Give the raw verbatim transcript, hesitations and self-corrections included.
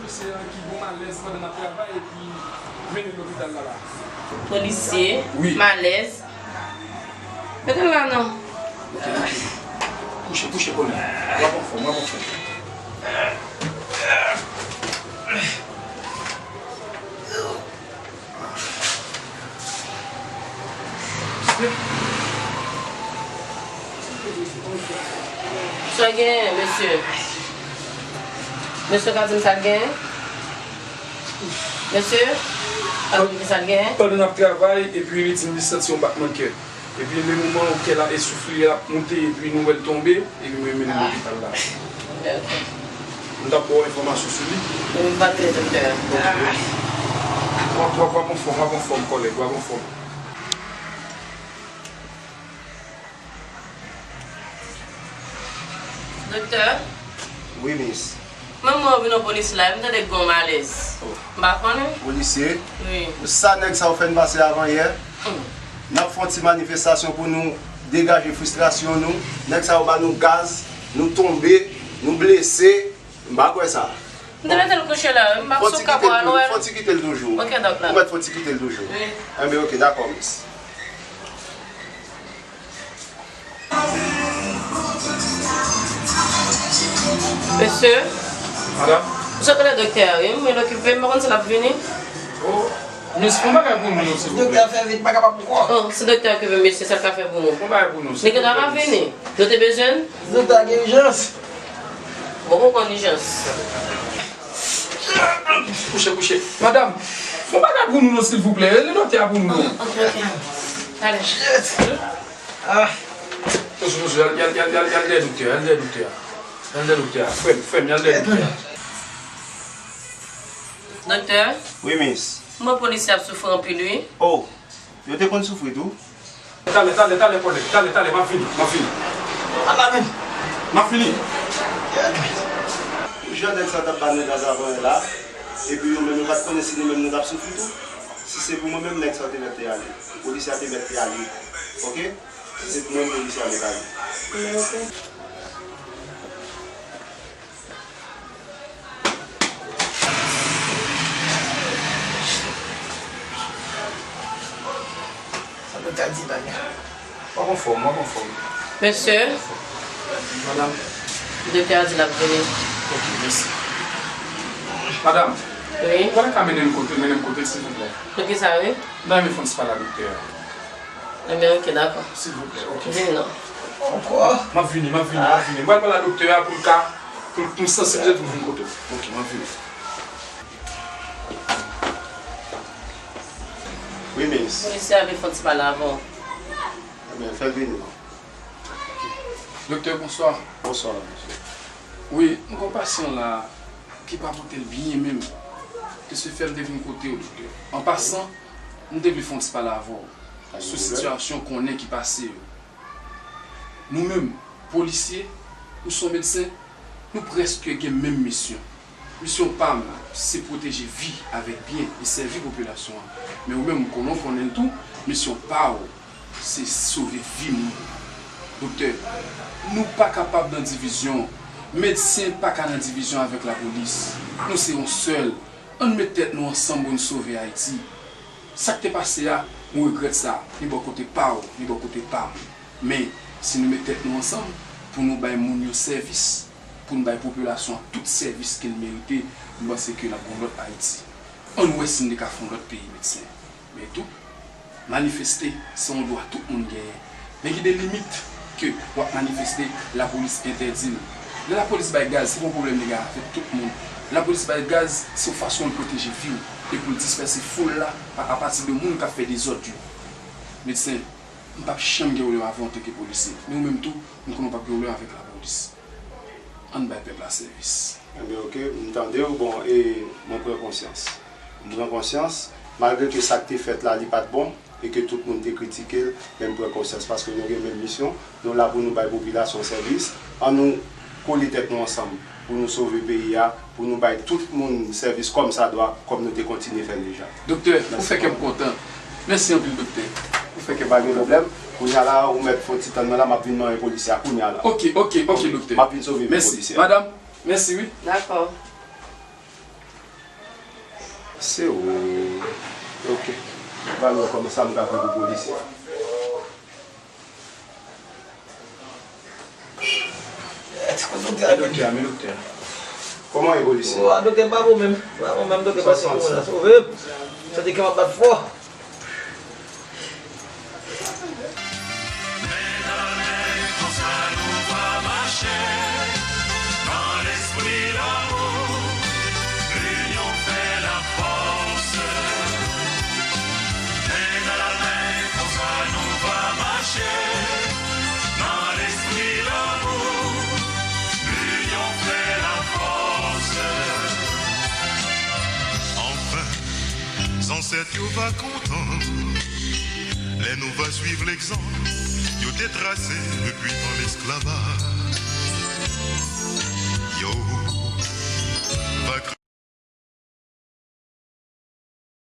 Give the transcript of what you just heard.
Polisye an ki gon malèz pandan n ap travay epi mennen l lopital la la. Polisye, wi, malèz. Mete l la non. Ok, ok. Kouche, kouche, kole. W ap anfòm, w ap anfòm. Sa genyen, mesye? Mesye ka di m sa l genyen? Mesye, ka di m ki sa l genyen? Pandan n ap travay, epi li di m li santi yon batman kè. Epi menm moman kè la esoufle, l ap moute, epi nou wè l tonbe, epi mwen mennen l lopital la. Ok, ok. M t ap ba w enfòmasyon sou li. M pa t rele doktè a. Ok. W ap, w ap, w ap anfòm, w ap anfòm, kòlèg, w ap anfòm. Doktè? Wi, mis. Manman w vin nan polis la, m tande gen yon malèz. Oh. M pa konnen. Polisye? Wi. Sa nèg sa yo fè n pase avan yè? Hmm. N ap fè yon ti manifestasyon pou nou degaje fristrasyon nou. Nèg sa yo ba nou gaz, nou tonbe, nou blese. M pa kwè sa. M te mete l kouche la, m pa sou kap ou al wè l. Fò ti kite l toujou. Ok, dòk la. Ou mèt fò ti kite l toujou. Wi. Enben, ok, dakò, mis. Mesye. Madanm. M sot rele doktè a, wi. M okipe, m pa konn si l ap vini. Oh, mis, fè yon bagay pou nou, non, silvouplè. Doktè a fè vit, m pa kapab ankò. Oh, se doktè a ki vin, mesye, sa l ka fè pou nou. Fè yon bagay pou nou, silvouplè. Li gentan ap vini. Nou te bezwen l. Doktè a gen ijans. Bon, bon, konn ijans. Kouche, kouche. Madanm, fè yon bagay pou nou, non, silvouplè. Rele doktè a pou nou. Ok, ok. Ale. Ah. Toujou, toujou, al, al, al, al, al dèyè doktè a, al dèyè doktè a. Al dèyè doktè a. Frè m, frè m, al dèyè doktè a. Doktè? Wi, mis. M wè polisye ap soufri anpil, wi. Oh, yo te konn soufri tou? Talè, talè, talè, kòlèg, talè, talè, m ap vini, m ap vini. Ala vin. M ap vini. Jan nèg sa t ap ba nou gaz avan la, epi nou menm nou pa t konnen si nou menm nou t ap soufri tou. Si se pou mwen menm, nèg sa te mèt te ale. Polisye a te mèt te ale. Ok? Se pou mwen, polisye a mèt ale. Sa doktè a di la, men. W ap anfòm, w ap anfòm. Mesye. Madanm. Doktè a di l ap vini. Ok, mèsi. Madanm. Wi. Ou pa ta ka mennen m kote, mennen m kote l, silvouplè? Pou kisa, wi? M ta renmen fè yon ti pale ak doktè a. Enben, ok, dakò. Silvouplè, ok. Vin non. Ankò? M ap vini, m ap vini, m ap vini. M pral pale ak doktè a pou l ka, pou l, pou m sansibilize l pou l vin kote w. Ok, m ap vini. Wi, minis. Polisye a vle fè yon ti pale avè w. Enben, fè l vini non. Ok. Doktè, bonswa. Bonswa, mesye. Wi, m gen yon pasyan la ki pa pote l byen menm. Se sa k fè m te vin kote w, doktè. An pasan, m te vle fè yon ti pale avè w sou sitiyasyon konnen ki pase yo. Nou menm, polisye, nou se medsen, nou prèske gen menm misyon. Misyon pa m, se pwoteje vi avèk byen e sèvi popilasyon an. Men ou menm, m konnen w konnen l tou, misyon pa w, se sove vi moun. Doktè, nou pa kapab nan divizyon. Medsen pa ka nan divizyon avèk lapolis. Nou se yon sèl. Ann met tèt nou ansanm pou n sove Ayiti. Sa k te pase a, m regrèt sa, ni bò kote pa w, ni bò kote pa m. Men, si nou met tèt nou ansanm pou nou bay moun yo sèvis, pou n bay popilasyon an tout sèvis ke l merite, m panse ke n ap gen yon lòt Ayiti. Ann wè si n te ka fè yon lòt peyi, medsen. Men tou, manifeste, se yon dwa tout moun genyen. Men gen de limit ke w ap manifeste, lapolis entèdi l. Lè lapolis bay gaz, se pa yon pwoblèm li gen avèk tout moun. Lapolis bay gaz, se yon fason l pwoteje vi w e pou l dispèse foul la pa, apati de moun k ap fè dezòd yo. Medsen, m p ap janm gen pwoblèm avè w antanke polisye. Men ou menm tou, m konnen w p ap gen pwoblèm avèk lapolis. Ann bay pèp la sèvis. Enben, ok, m tande w, bon, e mwen pran konsyans. M pran konsyans, malgre ke sa k te fèt la, li pa t bon, e ke tout moun te kritike l, men m pran konsyans paske nou gen menm misyon, nou la pou nou bay popilasyon sèvis, ann nou kole tèt nou ansanm pou nou sove peyi a, pou nou bay tout moun sèvis kòmsadwa, kòm nou te kontinye fè l deja. Doktè, ou fè kè m kontan. Mèsi anpil, doktè. Ou fè kè m kontan. Pa gen pwoblèm. Kounye a la, ou mèt fè yon ti tann mwen la, m ap vin manyen polisye a kounye a la. Ok, ok, ok, doktè. M ap vin sove vi polisye a. Mèsi, madanm. Mèsi, wi. Dakò. Se ou. Ok. Ba mwen kòman sa m ka fè pou polisye. Doktè a, men doktè a. Kòman e polisye? Oh, a doktè pa bon menm. Pa bon menm, doktè pase pou mwen la. Sove m. Santi kè m ap bat fò. Men nan men konsa nou va mache, nan lespri lanmou, linyon fè lafòs. Men nan men konsa nou va mache, nan lespri lanmou, linyon fè lafòs. Anfen, zansèt yo va kontan lè nou va swiv legzanp yo te trase depi tan lesklavaj.